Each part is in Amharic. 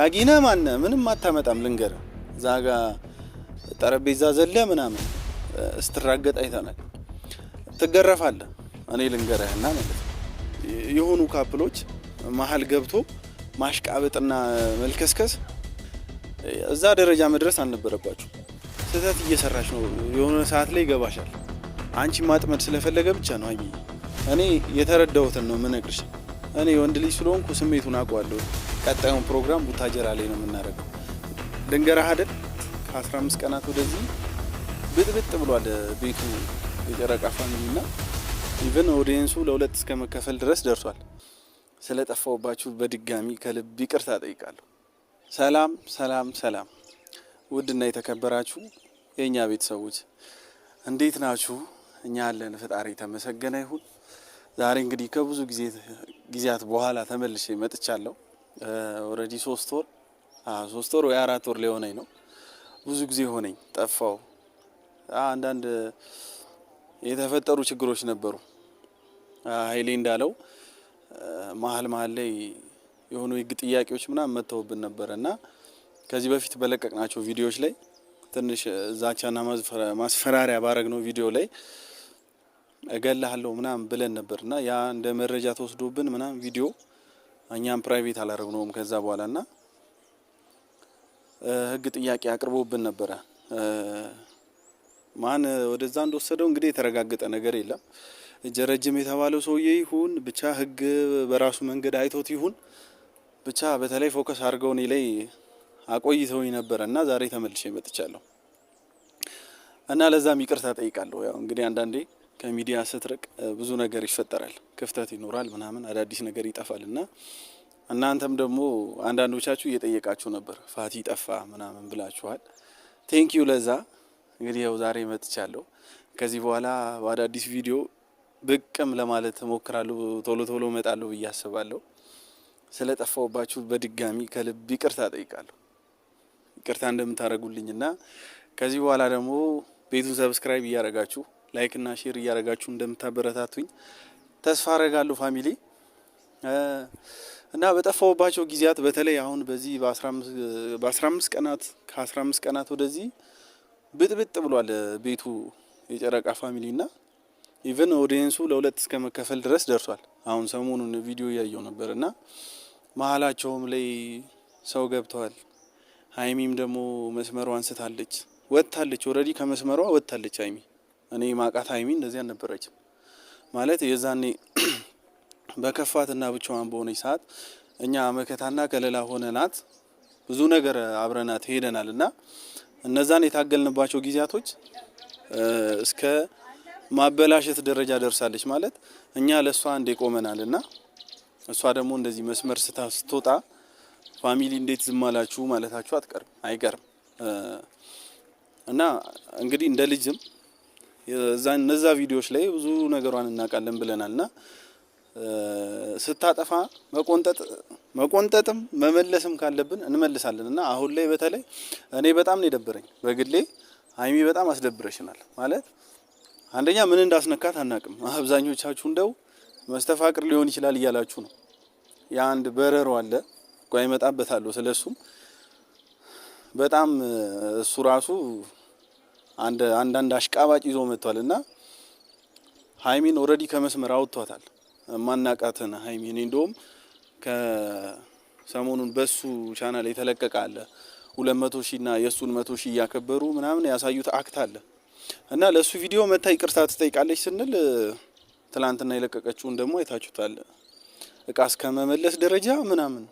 ዳጊነ ማነ ምንም አታመጣም። ልንገር እዛ ጋ ጠረጴዛ ዘለ ምናምን ስትራገጥ አይተናል። ትገረፋለህ። እኔ ልንገርህና ማለት ነው የሆኑ couple ኦች መሀል ገብቶ ማሽቃበጥና መልከስከስ እዛ ደረጃ መድረስ አልነበረባችሁ። ስህተት እየሰራች ነው። የሆነ ሰዓት ላይ ይገባሻል። አንቺ ማጥመድ ስለፈለገ ብቻ ነው። ሀይሚዬ እኔ የተረዳሁትን ነው የምነግርሽ። እኔ ወንድ ልጅ ስለሆንኩ ስሜቱን አውቀዋለሁ። ቀጣዩን ፕሮግራም ቡታጀራ ላይ ነው የምናደርገው። ልንገርህ አይደል ከ15 ቀናት ወደዚህ ብጥብጥ ብሏል ቤቱ የጨረቃ family እና even audience ኡ ለሁለት እስከ መከፈል ድረስ ደርሷል። ስለጠፋውባችሁ በድጋሚ ከልብ ይቅርታ ጠይቃለሁ። ሰላም ሰላም ሰላም! ውድና የተከበራችሁ የእኛ ቤተሰቦች እንዴት ናችሁ? እኛ አለን፣ ፈጣሪ የተመሰገነ ይሁን። ዛሬ እንግዲህ ከብዙ ጊዜያት በኋላ ተመልሼ መጥቻለሁ። Already 3 ወር 3 ወር ወይ 4 ወር ሊሆነኝ ነው። ብዙ ጊዜ ሆነኝ ጠፋው። አንዳንድ የተፈጠሩ ችግሮች ነበሩ። ሀይሌ እንዳለው መሀል መሀል ላይ የሆኑ የህግ ጥያቄዎች ምናምን መጥተውብን ነበረ እና ከዚህ በፊት በለቀቅናቸው ቪዲዮዎች ላይ ትንሽ ዛቻና ማስፈራሪያ ባረግነው ቪዲዮ ላይ እገልሃለሁ ምናምን ብለን ነበር እና ያ እንደ መረጃ ተወስዶብን ምናምን ቪዲዮ እኛም private አላረግነውም። ከዛ በኋላ እና ህግ ጥያቄ አቅርቦብን ነበረ። ማን ወደዛ እንደወሰደው እንግዲህ የተረጋገጠ ነገር የለም። እጀ ረጅም የተባለው ሰውዬ ይሁን ብቻ ህግ በራሱ መንገድ አይቶት ይሁን ብቻ በተለይ focus አድርገው እኔ ላይ አቆይተውኝ ነበረ እና ዛሬ ተመልሼ መጥቻለሁ እና ለዛም ይቅርታ ጠይቃለሁ። ያው እንግዲህ አንዳንዴ ከሚዲያ ስትርቅ ብዙ ነገር ይፈጠራል፣ ክፍተት ይኖራል፣ ምናምን አዳዲስ ነገር ይጠፋል እና እናንተም ደግሞ አንዳንዶቻችሁ እየጠየቃችሁ ነበር፣ ፋቲ ጠፋ ምናምን ብላችኋል። Thank you ለዛ። እንግዲህ ያው ዛሬ መጥቻለሁ። ከዚህ በኋላ በአዳዲስ ቪዲዮ ብቅም ለማለት እሞክራለሁ። ቶሎ ቶሎ እመጣለሁ ብዬ አስባለሁ። ስለጠፋሁባችሁ በድጋሚ ከልብ ይቅርታ ጠይቃለሁ። ይቅርታ እንደምታደርጉልኝና ከዚህ በኋላ ደግሞ ቤቱን subscribe እያደረጋችሁ like እና share እያደረጋችሁ እንደምታበረታቱኝ ተስፋ አረጋለሁ family። እና በጠፋሁባቸው ጊዜያት በተለይ አሁን በዚህ በ15 ቀናት ከ15 ቀናት ወደዚህ ብጥብጥ ብሏል ቤቱ የጨረቃ family እና even audience ኡ ለሁለት እስከ መከፈል ድረስ ደርሷል። አሁን ሰሞኑን ቪዲዮ እያየው ነበር እና መሀላቸውም ላይ ሰው ገብተዋል። ሀይሚም ደግሞ መስመሯ አንስታለች ወጥታለች። Already ከመስመሯ ወጥታለች ሀይሚ። እኔ ማቃት ሀይሚ እንደዚህ አልነበረችም። ማለት የዛኔ በከፋትና ብቻዋን በሆነች ሰዓት እኛ መከታና ከለላ ሆነናት ብዙ ነገር አብረናት ሄደናል እና እነዛን የታገልንባቸው ጊዜያቶች እስከ ማበላሸት ደረጃ ደርሳለች። ማለት እኛ ለእሷ እንዴ ቆመናል እና እሷ ደግሞ እንደዚህ መስመር ስታ ስትወጣ family እንዴት ዝም አላችሁ ማለታችሁ አትቀርም አይቀርም። እና እንግዲህ እንደ ልጅም እነዛ ቪዲዮዎች ላይ ብዙ ነገሯን እናውቃለን ብለናል እና ስታጠፋ መቆንጠጥ መቆንጠጥም መመለስም ካለብን እንመልሳለን። እና አሁን ላይ በተለይ እኔ በጣም ነው የደበረኝ በግሌ ሀይሚ በጣም አስደብረሽናል። ማለት አንደኛ ምን እንዳስነካት አናቅም። አብዛኞቻችሁ እንደው መስተፋቅር ሊሆን ይችላል እያላችሁ ነው። የአንድ በረሮ አለ ቆይ እመጣበታለሁ ስለሱም። በጣም እሱ ራሱ አንዳንድ አሽቃባጭ ይዞ መጥቷል እና ሀይሚን already ከመስመር አውጥቷታል። ማናቃትን ሀይሚን እንደውም ከሰሞኑን በሱ ቻናል የተለቀቀ አለ 200,000 እና የእሱን 100,000 እያከበሩ ምናምን ያሳዩት act አለ እና ለእሱ ቪዲዮ መታ ይቅርታ ትጠይቃለች ስንል ትላንትና የለቀቀችውን ደግሞ አይታችሁታል። እቃ እስከመመለስ ደረጃ ምናምን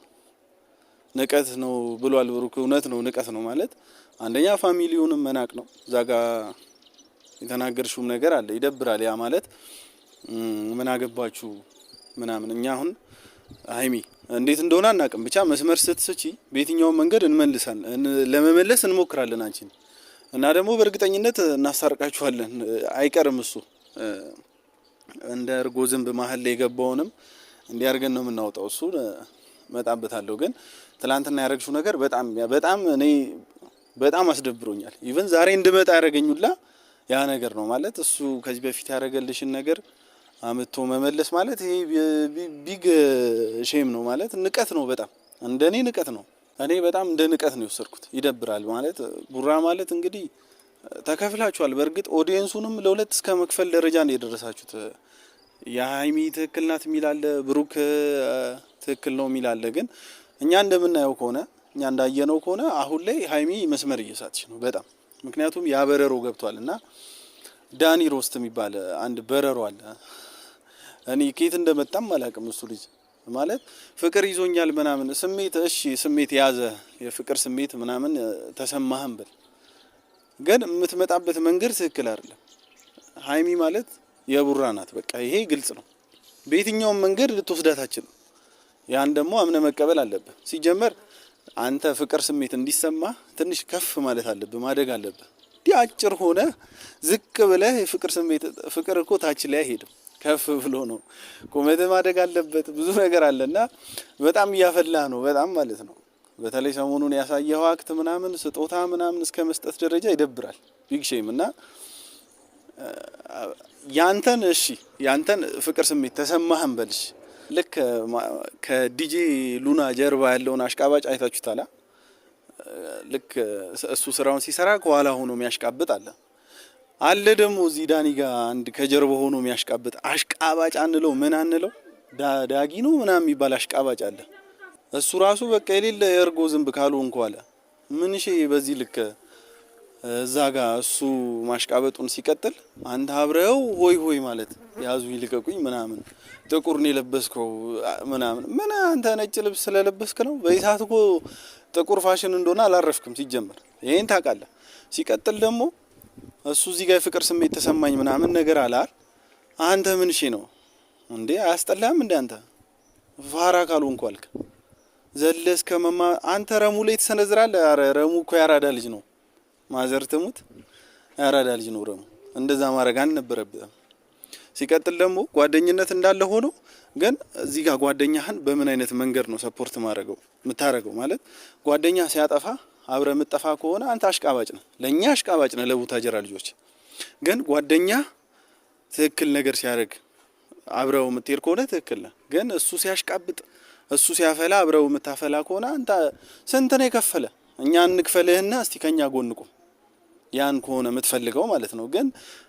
ንቀት ነው ብሏል ብሩክ። እውነት ነው፣ ንቀት ነው ማለት አንደኛ family ውንም መናቅ ነው። እዛ ጋ የተናገርሽውም ነገር አለ፣ ይደብራል። ያ ማለት ምን አገባችሁ ምናምን። እኛ አሁን ሀይሚ እንዴት እንደሆነ አናቅም፣ ብቻ መስመር ስትስቺ በየትኛውም መንገድ እንመልሳለን፣ ለመመለስ እንሞክራለን አንቺን እና ደግሞ በእርግጠኝነት እናስታርቃችኋለን፣ አይቀርም እሱ እንደ እርጎ ዝንብ መሀል ላይ የገባውንም እንዲያርገን ነው የምናወጣው። እሱ እመጣበታለሁ። ግን ትላንትና ያደረግሽው ነገር በጣም በጣም እኔ በጣም አስደብሮኛል። Even ዛሬ እንድመጣ ያደረገኝ ሁላ ያ ነገር ነው። ማለት እሱ ከዚህ በፊት ያደረገልሽን ነገር አምጥቶ መመለስ ማለት ይሄ big shame ነው ማለት ንቀት ነው። በጣም እንደኔ ንቀት ነው። እኔ በጣም እንደ ንቀት ነው የወሰድኩት። ይደብራል ማለት ቡራ ማለት እንግዲህ ተከፍላችኋል። በእርግጥ audience ኡንም ለሁለት እስከ መክፈል ደረጃ ነው የደረሳችሁት። የሀይሚ ትክክል ናት የሚል አለ፣ ብሩክ ትክክል ነው የሚል አለ። ግን እኛ እንደምናየው ከሆነ እኛ እንዳየነው ከሆነ አሁን ላይ ሀይሚ መስመር እየሳትች ነው በጣም ምክንያቱም ያ በረሮ ገብቷል እና ዳኒ ሮስት የሚባል አንድ በረሮ አለ። እኔ ከየት እንደመጣም አላውቅም። እሱ ልጅ ማለት ፍቅር ይዞኛል ምናምን ስሜት፣ እሺ ስሜት የያዘ የፍቅር ስሜት ምናምን ተሰማህም ብል ግን የምትመጣበት መንገድ ትክክል አይደለም። ሀይሚ ማለት የቡራ ናት። በቃ ይሄ ግልጽ ነው። በየትኛውም መንገድ ልትወስዳት አትችልም። ያን ደግሞ አምነ መቀበል አለብህ። ሲጀመር አንተ ፍቅር ስሜት እንዲሰማ ትንሽ ከፍ ማለት አለብህ፣ ማደግ አለብህ። እንዲህ አጭር ሆነ ዝቅ ብለህ የፍቅር ስሜት ፍቅር እኮ ታች ላይ አይሄድም፣ ከፍ ብሎ ነው። ቁመት ማደግ አለበት። ብዙ ነገር አለና በጣም እያፈላህ ነው፣ በጣም ማለት ነው። በተለይ ሰሞኑን ያሳየኸው act ምናምን ስጦታ ምናምን እስከ መስጠት ደረጃ ይደብራል። big shame እና ያንተን እሺ ያንተን ፍቅር ስሜት ተሰማህም በልሽ ልክ ከዲጄ ሉና ጀርባ ያለውን አሽቃባጭ አይታችሁታል። ልክ እሱ ስራውን ሲሰራ ከኋላ ሆኖ የሚያሽቃብጥ አለ አለ ደግሞ እዚህ ዳኒ ጋር አንድ ከጀርባ ሆኖ የሚያሽቃብጥ አሽቃባጭ አንለው ምን አንለው ዳጊ ነው ምናምን የሚባል አሽቃባጭ አለ። እሱ ራሱ በቃ የሌለ የእርጎ ዝንብ ካልሆንኩ አለ። ምን እሺ በዚህ ልክ እዛ ጋ እሱ ማሽቃበጡን ሲቀጥል አንተ አብረው ሆይ ሆይ ማለት ያዙ ይልቀቁኝ ምናምን ጥቁር ነው የለበስከው ምናምን ምን አንተ ነጭ ልብስ ስለለበስክ ነው። በዚህ ሰዓት እኮ ጥቁር ፋሽን እንደሆነ አላረፍክም ሲጀመር፣ ይሄን ታውቃለህ። ሲቀጥል ደግሞ እሱ እዚህ ጋር የፍቅር ስሜት ተሰማኝ ምናምን ነገር አላል። አንተ ምን እሺ ነው እንዴ? አያስጠላህም እንዴ አንተ ፋራ ካልሆንኩ አልክ ዘለስ ከመማ አንተ ረሙ ላይ ትሰነዝራለህ። ኧረ ረሙ እኮ ያራዳ ልጅ ነው። ማዘር ትሙት ያራዳ ልጅ ነው ረሙ። እንደዛ ማድረግ አልነበረብህም። ሲቀጥል ደግሞ ጓደኝነት እንዳለ ሆኖ ግን እዚህ ጋር ጓደኛህን በምን አይነት መንገድ ነው support ማድረገው የምታረገው? ማለት ጓደኛ ሲያጠፋ አብረ የምጠፋ ከሆነ አንተ አሽቃባጭ ነህ፣ ለእኛ አሽቃባጭ ነህ፣ ለቡታጀራ ልጆች። ግን ጓደኛ ትክክል ነገር ሲያደርግ አብረው የምትሄድ ከሆነ ትክክል ነህ። ግን እሱ ሲያሽቃብጥ እሱ ሲያፈላ አብረው የምታፈላ ከሆነ አንተ ስንት ነው የከፈለ? እኛ እንክፈልህና እስቲ ከኛ ጎን ቁም። ያን ከሆነ የምትፈልገው ማለት ነው። ግን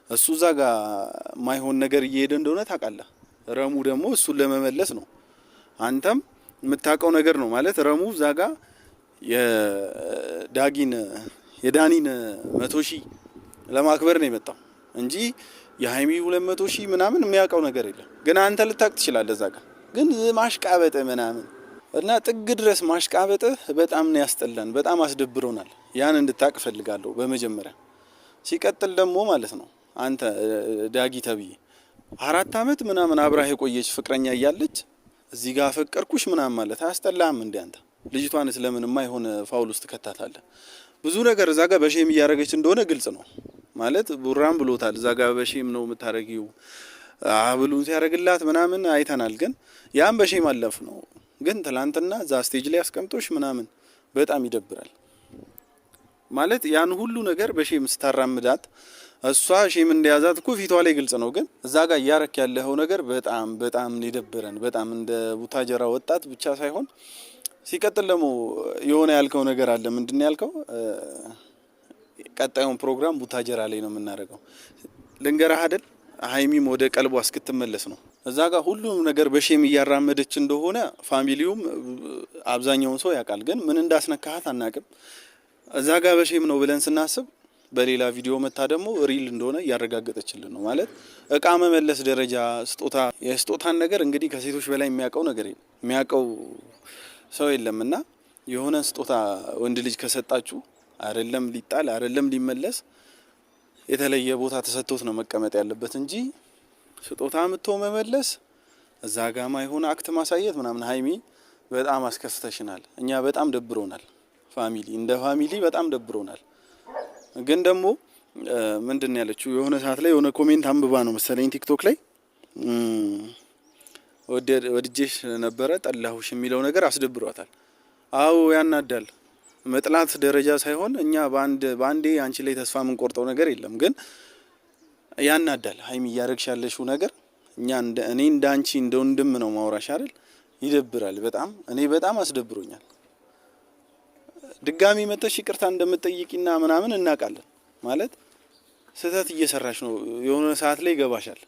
እሱ እዛ ጋር ማይሆን ነገር እየሄደ እንደሆነ ታውቃለህ። ረሙ ደግሞ እሱን ለመመለስ ነው። አንተም የምታውቀው ነገር ነው ማለት ረሙ እዛ ጋ የዳጊን የዳኒን 100,000 ለማክበር ነው የመጣው እንጂ የሀይሚ 200,000 ምናምን የሚያውቀው ነገር የለም። ግን አንተ ልታውቅ ትችላለህ። እዛ ጋ ግን ማሽቃበጥ ምናምን እና ጥግ ድረስ ማሽቃበጥህ በጣም ነው ያስጠላን፣ በጣም አስደብሮናል። ያን እንድታቅ እፈልጋለሁ በመጀመሪያ። ሲቀጥል ደግሞ ማለት ነው አንተ ዳጊ ተብዬ 4 አመት ምናምን አብራህ የቆየች ፍቅረኛ እያለች እዚህ ጋር አፈቀርኩሽ ምናምን ማለት አያስጠላህም እንዴ አንተ? ልጅቷንስ ለምን የማይሆን foul ውስጥ ከታታለህ? ብዙ ነገር እዛ ጋር በ shame እያደረገች እንደሆነ ግልጽ ነው ማለት ቡራም ብሎታል። እዛ ጋር በ shame ነው የምታረጊው አብሉን ሲያደርግላት ምናምን አይተናል። ግን ያም በ shame አለፍ ነው። ግን ትላንትና እዛ stage ላይ አስቀምጦሽ ምናምን በጣም ይደብራል። ማለት ያን ሁሉ ነገር በ shame ስታራምዳት እሷ shame እንደያዛት እኮ ፊቷ ላይ ግልጽ ነው። ግን እዛ ጋር እያረክ ያለኸው ነገር በጣም በጣም የደበረን በጣም እንደ ቡታጀራ ወጣት ብቻ ሳይሆን ሲቀጥል ደግሞ የሆነ ያልከው ነገር አለ። ምንድን ያልከው? ቀጣዩን ፕሮግራም ቡታጀራ ላይ ነው የምናደርገው። ልንገራህ አይደል ሀይሚም ወደ ቀልቧ እስክትመለስ ነው። እዛ ጋር ሁሉም ነገር በ shame እያራመደች እንደሆነ family ውም አብዛኛውን ሰው ያውቃል። ግን ምን እንዳስነካሃት አናቅም። እዛ ጋር በ shame ነው ብለን ስናስብ በሌላ ቪዲዮ መታ ደግሞ real እንደሆነ እያረጋገጠችልን ነው። ማለት እቃ መመለስ ደረጃ ስጦታ የስጦታን ነገር እንግዲህ ከሴቶች በላይ የሚያውቀው ነገር የሚያውቀው ሰው የለም። እና የሆነ ስጦታ ወንድ ልጅ ከሰጣችሁ አይደለም ሊጣል አይደለም ሊመለስ የተለየ ቦታ ተሰጥቶት ነው መቀመጥ ያለበት እንጂ ስጦታ ምቶ መመለስ እዛ ጋማ የሆነ act ማሳየት ምናምን ሀይሚ በጣም አስከፍተሽናል። እኛ በጣም ደብሮናል። family እንደ family በጣም ደብሮናል። ግን ደግሞ ምንድን ነው ያለችው የሆነ ሰዓት ላይ የሆነ comment አንብባ ነው መሰለኝ ቲክቶክ ላይ ወድጄሽ ነበረ ጠላሁሽ የሚለው ነገር አስደብሯታል። አዎ ያናዳል። መጥላት ደረጃ ሳይሆን እኛ በአንድ በአንዴ አንቺ ላይ ተስፋ የምንቆርጠው ነገር የለም። ግን ያናዳል። ሀይሚ እያደረግሽ ያለሽው ነገር እኛ እንደ እኔ እንደ አንቺ እንደ ወንድም ነው ማውራሽ አይደል? ይደብራል በጣም እኔ በጣም አስደብሮኛል። ድጋሚ መተሽ ይቅርታ እንደምትጠይቂና ምናምን እናውቃለን። ማለት ስህተት እየሰራሽ ነው፣ የሆነ ሰዓት ላይ ይገባሻል።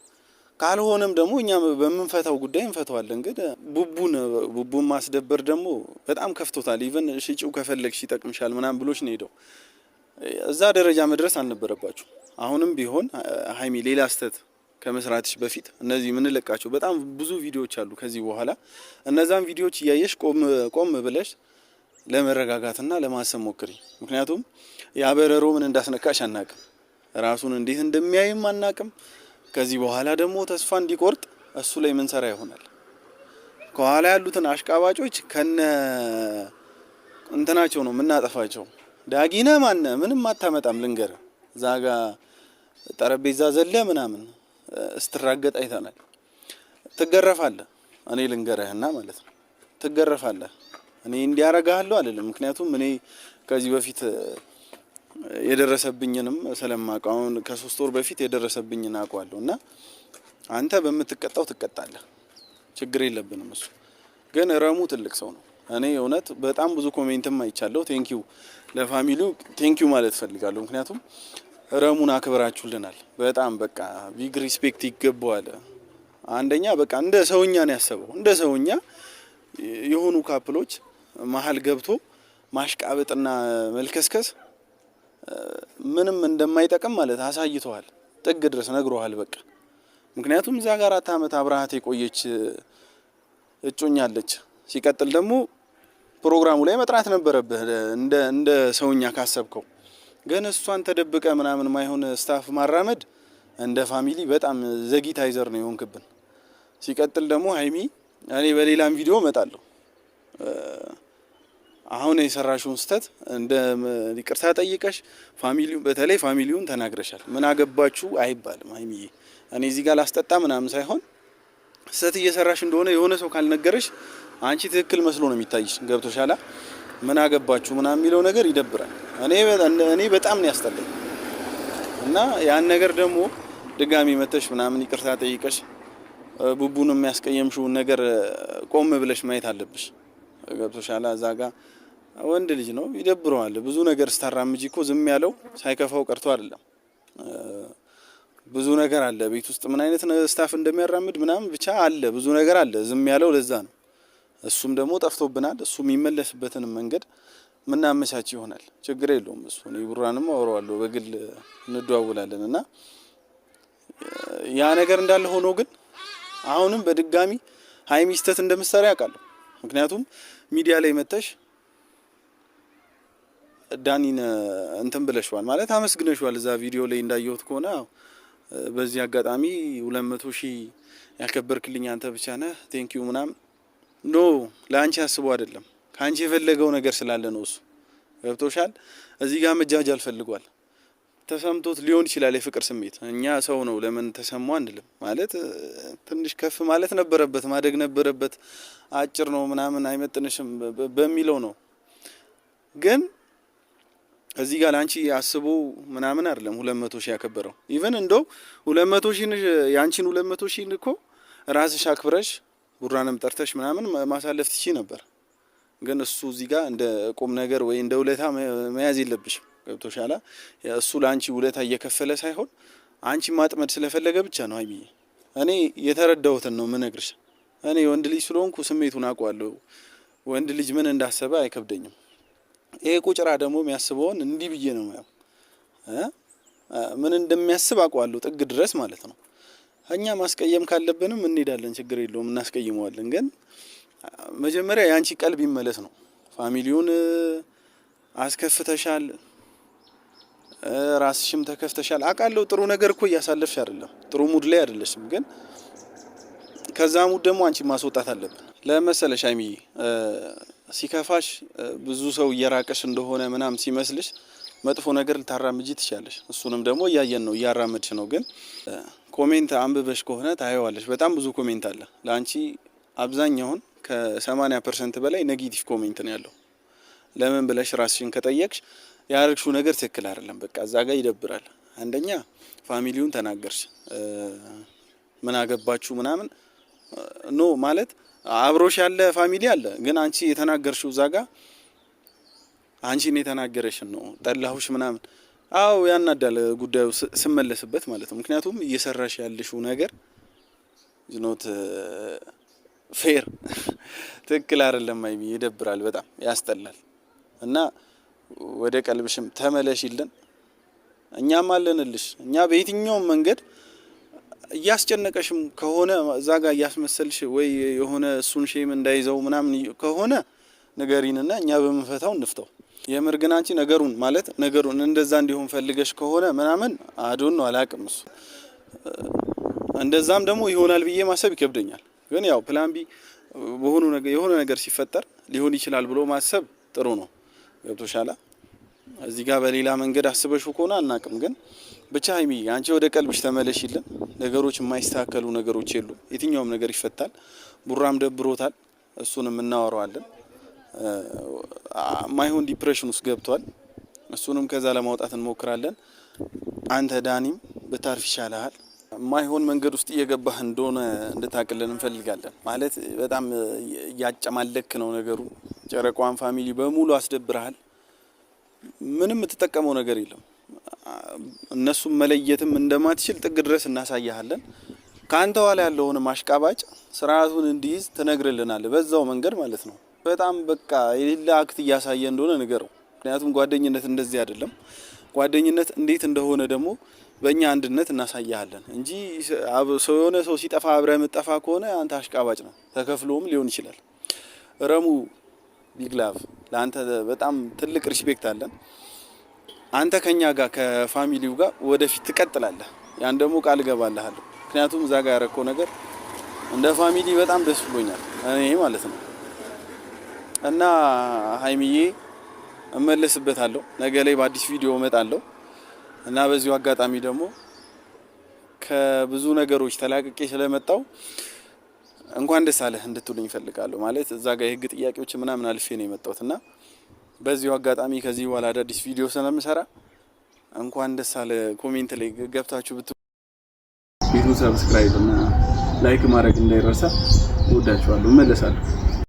ካልሆነም ደግሞ እኛ በምንፈታው ጉዳይ እንፈታዋለን። ግን ቡቡን ቡቡን ማስደበር ደግሞ በጣም ከፍቶታል። Even ሽጪው ከፈለግሽ ይጠቅምሻል ምናምን ብሎሽ ነው ሄደው። እዛ ደረጃ መድረስ አልነበረባችሁ። አሁንም ቢሆን ሀይሚ ሌላ ስህተት ከመስራትሽ በፊት እነዚህ የምንለቃቸው በጣም ብዙ ቪዲዮዎች አሉ። ከዚህ በኋላ እነዛን ቪዲዮዎች እያየሽ ቆም ቆም ብለሽ ለመረጋጋትና ለማሰብ ሞክሪ። ምክንያቱም ያበረሮ ምን እንዳስነካሽ አናቅም፣ ራሱን እንዴት እንደሚያይም አናቅም። ከዚህ በኋላ ደግሞ ተስፋ እንዲቆርጥ እሱ ላይ ምንሰራ ይሆናል። ከኋላ ያሉትን አሽቃባጮች ከነ እንትናቸው ነው የምናጠፋቸው። ዳጊነ ማነ ምንም አታመጣም። ልንገር እዛ ጋ ጠረጴዛ ዘለ ምናምን ስትራገጥ አይተናል። ትገረፋለህ። እኔ ልንገርህና ማለት ነው ትገረፋለህ። እኔ እንዲያረጋለሁ አይደለም። ምክንያቱም እኔ ከዚህ በፊት የደረሰብኝንም ስለማውቅ አሁን ከ3 ወር በፊት የደረሰብኝን አውቀዋለሁ። እና አንተ በምትቀጣው ትቀጣለህ፣ ችግር የለብንም። እሱ ግን ረሙ ትልቅ ሰው ነው። እኔ እውነት በጣም ብዙ comment ም አይቻለሁ። Thank you ለ family ው thank you ማለት ፈልጋለሁ። ምክንያቱም ረሙን አክብራችሁልናል። በጣም በቃ big respect ይገባዋል። አንደኛ በቃ እንደ ሰውኛ ነው ያሰበው። እንደ ሰውኛ የሆኑ couple ኦች መሀል ገብቶ ማሽቃበጥና መልከስከስ ምንም እንደማይጠቅም ማለት አሳይተዋል። ጥግ ድረስ ነግሮሃል። በቃ ምክንያቱም እዚያ ጋር 4 አመት አብረሃት የቆየች እጮኛለች። ሲቀጥል ደግሞ ፕሮግራሙ ላይ መጥራት ነበረብህ እንደ ሰውኛ ካሰብከው። ግን እሷን ተደብቀ ምናምን ማይሆን stuff ማራመድ እንደ family በጣም ዘጊታይዘር ነው የሆንክብን። ሲቀጥል ደግሞ ሀይሚ እኔ በሌላም ቪዲዮ እመጣለሁ። አሁን የሰራሽውን ስህተት እንደ ይቅርታ ጠይቀሽ family ው በተለይ family ውን ተናግረሻል። ምን አገባችሁ አይባልም ሀይሚዬ። እኔ እዚህ ጋር ላስጠጣ ምናምን ሳይሆን ስህተት እየሰራሽ እንደሆነ የሆነ ሰው ካልነገረሽ አንቺ ትክክል መስሎ ነው የሚታይሽ። ገብቶሻላ? ምን አገባችሁ ምናምን የሚለው ነገር ይደብራል። እኔ በጣም ነው ያስጠላኝ። እና ያን ነገር ደግሞ ድጋሚ መተሽ ምናምን ይቅርታ ጠይቀሽ ቡቡን የሚያስቀየምሽውን ነገር ቆም ብለሽ ማየት አለብሽ። ገብቶሻላ? እዛ ጋ ወንድ ልጅ ነው ይደብረዋል። ብዙ ነገር ስታራምጂ እኮ ዝም ያለው ሳይከፋው ቀርቶ አይደለም። ብዙ ነገር አለ ቤት ውስጥ ምን አይነት stuff እንደሚያራምድ ምናምን ብቻ አለ፣ ብዙ ነገር አለ። ዝም ያለው ለዛ ነው። እሱም ደግሞ ጠፍቶብናል። እሱ የሚመለስበትን መንገድ ምናመቻች ይሆናል። ችግር የለውም። እሱ እኔ ቡራንም አወራዋለሁ በግል እንደዋውላለን እና ያ ነገር እንዳለ ሆኖ ግን አሁንም በድጋሚ ሀይሚ ስህተት እንደምትሰራ ያውቃለሁ። ምክንያቱም ሚዲያ ላይ መተሽ ዳኒን እንትን ብለሽዋል ማለት አመስግነሽዋል። እዛ ቪዲዮ ላይ እንዳየሁት ከሆነ በዚህ አጋጣሚ 200,000 ያከበርክልኝ አንተ ብቻ ነህ፣ thank you ምናምን። No፣ ለአንቺ አስቦ አይደለም፣ ከአንቺ የፈለገው ነገር ስላለ ነው። እሱ ገብቶሻል። እዚህ ጋር መጃጃል ፈልጓል። ተሰምቶት ሊሆን ይችላል የፍቅር ስሜት። እኛ ሰው ነው ለምን ተሰማ አንልም። ማለት ትንሽ ከፍ ማለት ነበረበት፣ ማደግ ነበረበት። አጭር ነው ምናምን አይመጥንሽም በሚለው ነው። ግን እዚህ ጋር ለአንቺ አስቦ ምናምን አይደለም 200,000 ያከበረው። Even እንደው 200,000 የአንቺን 200,000 እኮ ራስሽ አክብረሽ ቡራንም ጠርተሽ ምናምን ማሳለፍ ትችይ ነበር። ግን እሱ እዚህ ጋር እንደ ቁም ነገር ወይ እንደ ውለታ መያዝ የለብሽም። ገብቶሻላ? እሱ ለአንቺ ውለታ እየከፈለ ሳይሆን አንቺ ማጥመድ ስለፈለገ ብቻ ነው። ሀይሚዬ እኔ የተረዳሁትን ነው ምነግርሽ። እኔ ወንድ ልጅ ስለሆንኩ ስሜቱን አውቀዋለሁ። ወንድ ልጅ ምን እንዳሰበ አይከብደኝም። ይሄ ቁጭራ ደግሞ የሚያስበውን እንዲህ ብዬ ነው ያው ምን እንደሚያስብ አውቀዋለሁ ጥግ ድረስ ማለት ነው። እኛ ማስቀየም ካለብንም እንሄዳለን፣ ችግር የለውም እናስቀይመዋለን። ግን መጀመሪያ የአንቺ ቀልብ ይመለስ ነው። Family ውን አስከፍተሻል፣ ራስሽም ተከፍተሻል አውቃለሁ። ጥሩ ነገር እኮ እያሳለፍሽ አይደለም፣ ጥሩ mood ላይ አይደለሽም። ግን ከዛ mood ደግሞ አንቺ ማስወጣት አለብን። ለመሰለሽ ሀይሚዬ ሲከፋሽ ብዙ ሰው እየራቀሽ እንደሆነ ምናምን ሲመስልሽ መጥፎ ነገር ልታራምጂ ትችያለሽ። እሱንም ደግሞ እያየን ነው፣ እያራመድሽ ነው። ግን comment አንብበሽ ከሆነ ታየዋለሽ። በጣም ብዙ comment አለ ለአንቺ። አብዛኛውን ከ80% በላይ negative comment ነው ያለው። ለምን ብለሽ ራስሽን ከጠየቅሽ ያደረግሽው ነገር ትክክል አይደለም። በቃ እዛ ጋር ይደብራል። አንደኛ family ውን ተናገርሽ፣ ምን አገባችሁ ምናምን no ማለት አብሮሽ ያለ family አለ። ግን አንቺ የተናገርሽው እዛ ጋ አንቺን የተናገረሽን ነው ጠላሁሽ ምናምን። አዎ ያናዳል ጉዳዩ ስመለስበት ማለት ነው። ምክንያቱም እየሰራሽ ያለሽው ነገር not fair፣ ትክክል አይደለም። ሀይሚ፣ ይደብራል፣ በጣም ያስጠላል። እና ወደ ቀልብሽም ተመለሽልን፣ እኛም አለንልሽ። እኛ በየትኛውም መንገድ እያስጨነቀሽም ከሆነ፣ እዛ ጋር እያስመሰልሽ ወይ የሆነ እሱን shame እንዳይዘው ምናምን ከሆነ ንገሪንና እኛ በምንፈታው እንፍተው። የምር ግን አንቺ ነገሩን ማለት ነገሩን እንደዛ እንዲሆን ፈልገሽ ከሆነ ምናምን I don't know፣ አላቅም። እሱ እንደዛም ደግሞ ይሆናል ብዬ ማሰብ ይከብደኛል። ግን ያው plan B በሆኑ ነገር የሆነ ነገር ሲፈጠር ሊሆን ይችላል ብሎ ማሰብ ጥሩ ነው። ገብቶሻል? እዚህ ጋር በሌላ መንገድ አስበሽው ከሆነ አናቅም። ግን ብቻ ሀይሚ፣ አንቺ ወደ ቀልብሽ ተመለሽልን። ነገሮች የማይስተካከሉ ነገሮች የሉ። የትኛውም ነገር ይፈታል። ቡራም ደብሮታል፣ እሱንም እናወራዋለን። ማይሆን depression ውስጥ ገብቷል። እሱንም ከዛ ለማውጣት እንሞክራለን። አንተ ዳኒም ብታርፍ ይሻልሃል። ማይሆን መንገድ ውስጥ እየገባህ እንደሆነ እንድታቅልን እንፈልጋለን። ማለት በጣም እያጨማለክ ነው ነገሩ። ጨረቋን family በሙሉ አስደብረሃል። ምንም የምትጠቀመው ነገር የለም። እነሱም መለየትም እንደማትችል ጥግ ድረስ እናሳያሃለን። ከአንተ ኋላ ያለውን አሽቃባጭ ስርዓቱን እንዲይዝ ትነግርልናል። በዛው መንገድ ማለት ነው። በጣም በቃ የሌለ act እያሳየ እንደሆነ ንገረው። ምክንያቱም ጓደኝነት እንደዚህ አይደለም። ጓደኝነት እንዴት እንደሆነ ደግሞ በእኛ አንድነት እናሳያለን እንጂ ሰው የሆነ ሰው ሲጠፋ አብረህ የምትጠፋ ከሆነ አንተ አሽቃባጭ ነው። ተከፍሎም ሊሆን ይችላል። ረሙ፣ big love ለአንተ፣ በጣም ትልቅ respect አለን። አንተ ከኛ ጋር ከ family ው ጋር ወደፊት ትቀጥላለህ። ያን ደግሞ ቃል እገባልሃለሁ። ምክንያቱም እዛ ጋር ያረከው ነገር እንደ family በጣም ደስ ብሎኛል እኔ ማለት ነው። እና ሀይሚዬ፣ እመለስበታለሁ። ነገ ላይ በአዲስ ቪዲዮ እመጣለሁ። እና በዚሁ አጋጣሚ ደግሞ ከብዙ ነገሮች ተላቅቄ ስለመጣው እንኳን ደስ አለህ እንድትሉኝ እፈልጋለሁ። ማለት እዛ ጋር የህግ ጥያቄዎች ምናምን አልፌ ነው የመጣሁት። እና በዚሁ አጋጣሚ ከዚህ በኋላ አዳዲስ ቪዲዮ ስለምሰራ እንኳን ደስ አለ comment ላይ ገብታችሁ ብት ቤቱን subscribe እና like ማድረግ እንዳይረሳ። እወዳችኋለሁ። እመለሳለሁ።